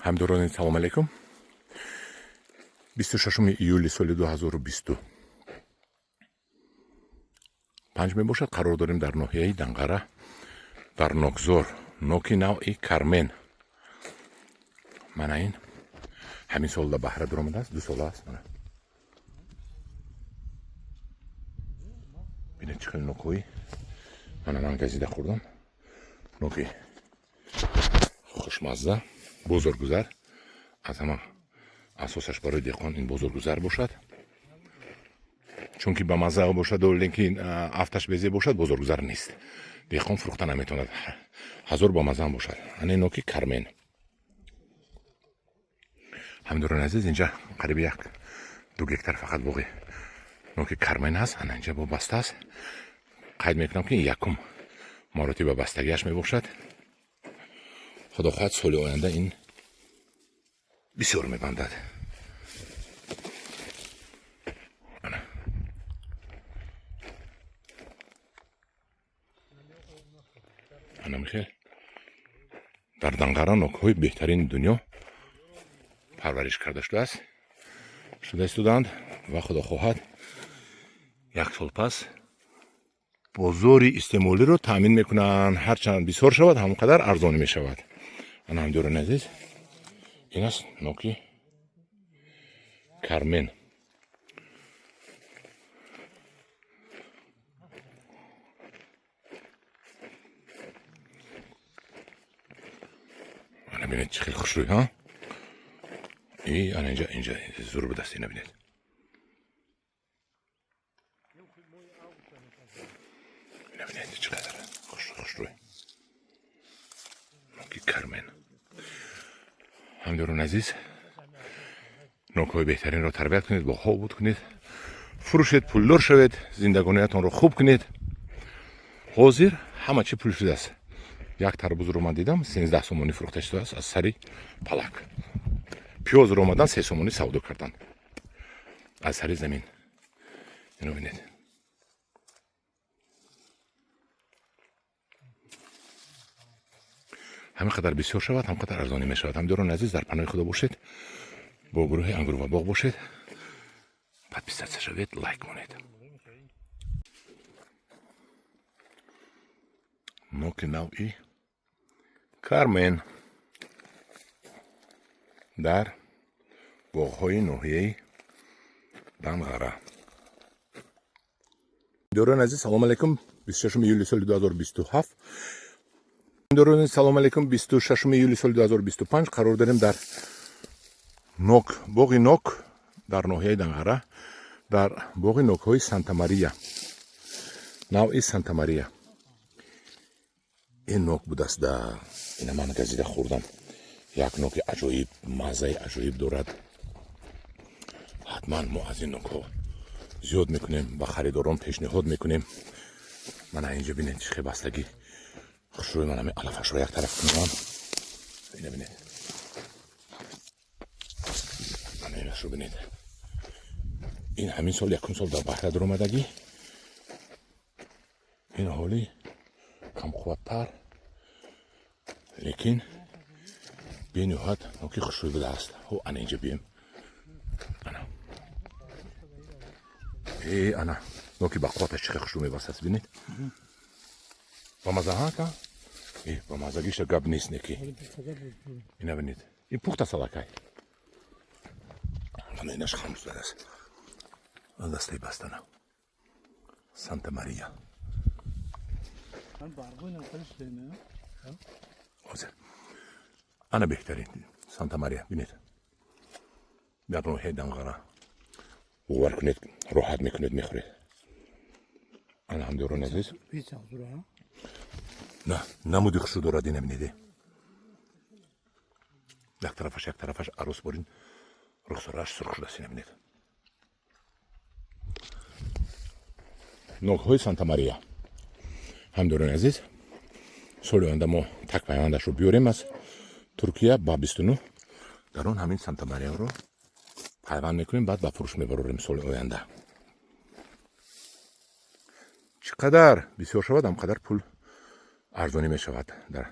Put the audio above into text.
Ҳамдорони, салом алейкум. 26 июли соли 2025 мебошад. Қарор дорем дар ноҳияи Данғара, дар Нокзор. Ноки навъи Кармен, мана ин ҳамин солда баҳра дуромадааст, 2 сола аст. Мана бинед, чӣ хел нокҳои мана ман газида хӯрдам. Ноки хушмазза, бозоргузар. Аз ҳама асосаш барои деҳқон ин бозоргузар бошад, чунки ба мазза бошаду лекин афташ безеб бошад, бозоргузар нест, деҳқон фурӯхта наметавонад, ҳазор ба маззаам бошад. Ана ноки Кармен. Ҳамдорони азиз, инҷа қариби 1-2 гектар фақат боғи ноки Кармен ҳаст. Ана инҷа бо баста аст. Қайд мекунам, ки якум маротиба бастагиаш мебошад. Худо хоҳад, соли оянда ин бисёр мебандад. Ана, ана михел дар Данғара нокҳои беҳтарини дунё парвариш карда шудааст, шуда истодаанд ва худо хоҳад, як сол пас бозори истеъмолиро таъмин мекунанд. Ҳарчанд бисёр шавад, ҳамон қадар арзонӣ мешавад. Ана, ҳамдиёрони азиз, ин аст ноки Кармен. Ана бинед, чӣ хел хушрӯй ҳа. И ана инҷа зур будаст. Ина бинед, ина бинед, чӣ қадар хушрӯй ноки Кармен. Ҳамдиёрони азиз, нокҳои беҳтаринро тарбият кунед, боғҳо обод кунед, фурӯшед, пулдор шавед, зиндагониятонро хуб кунед. Ҳозир ҳама чӣ пул шудааст. Як тарбузро ман дидам, 13 сомонӣ фурӯхта шудааст аз сари палак. Пиёзро омадан 3 сомонӣ савдо карданд аз сари замин. Ино бинед. Ҳамин қадар бисёр шавад, ҳам қадар арзонӣ мешавад. Ҳамдиёрони азиз, дар паноҳи Худо бошед, бо гурӯҳи Ангур ва боғ бошед, подписаться шавед, лайк монед. Ноки навъи Кармен дар боғҳои ноҳияи Данғара. Ҳамдиёрони азиз, салом алейкум. 26 июли соли 2027. Ҳамдиёрони, салом алейкум. 26 июли соли 2025 қарор дорем дар нок, боғи нок дар ноҳияи Данғара, дар боғи нокҳои Сантамария, навъи Сантамария. Ин нок будааст да. Ина ман газида хӯрдам. Як ноки аҷоиб, маззаи аҷоиб дорад. Ҳатман мо аз ин нокҳо зиёд мекунем, ба харидорон пешниҳод мекунем. Мана инҷа бинед, чӣ хел бастагӣ хушрӯи. Ман ҳамин алафашро як тараф кунам. Ина бинед, мана инашро бинед. Ин ҳамин сол якум сол дар баҳра дуромадагӣ. Ин ҳоли камқувваттар, лекин бениҳоят ноки хушрӯй будааст. Ҳо, ана инҷа бием. Ана, э, ана ноки ба қувваташ чӣ хел хушрӯ мебастааст, бинед. Ба мазаҳа ка, э, ба мазагиша гап нест неки. Ина бинед, ин пухта салакай. Ана инаш хам шудааст аз дастаи бастана. Санта Мария. Ҳозир ана беҳтарин Санта Мария бинед, дар ноҳияи Данғара. Бовар кунед, роҳат мекунед, мехӯред. Ана, ҳамдиёрони азиз, на намуди хушрӯ дорад. Ина бинеде, як тарафаш, як тарафаш арӯс борин рухсорааш сурх шудааст. Ина бинед, нокҳои Санта Мария. Ҳамдиёрони азиз, соли оянда мо так пайвандашро биёрем аз Туркия ба 29, дар он ҳамин Санта Марияро пайванд мекунем, баъд ба фурӯш мебарорем. Соли оянда чӣ қадар бисёр шавад, ҳам қадар пул арзонӣ мешавад дар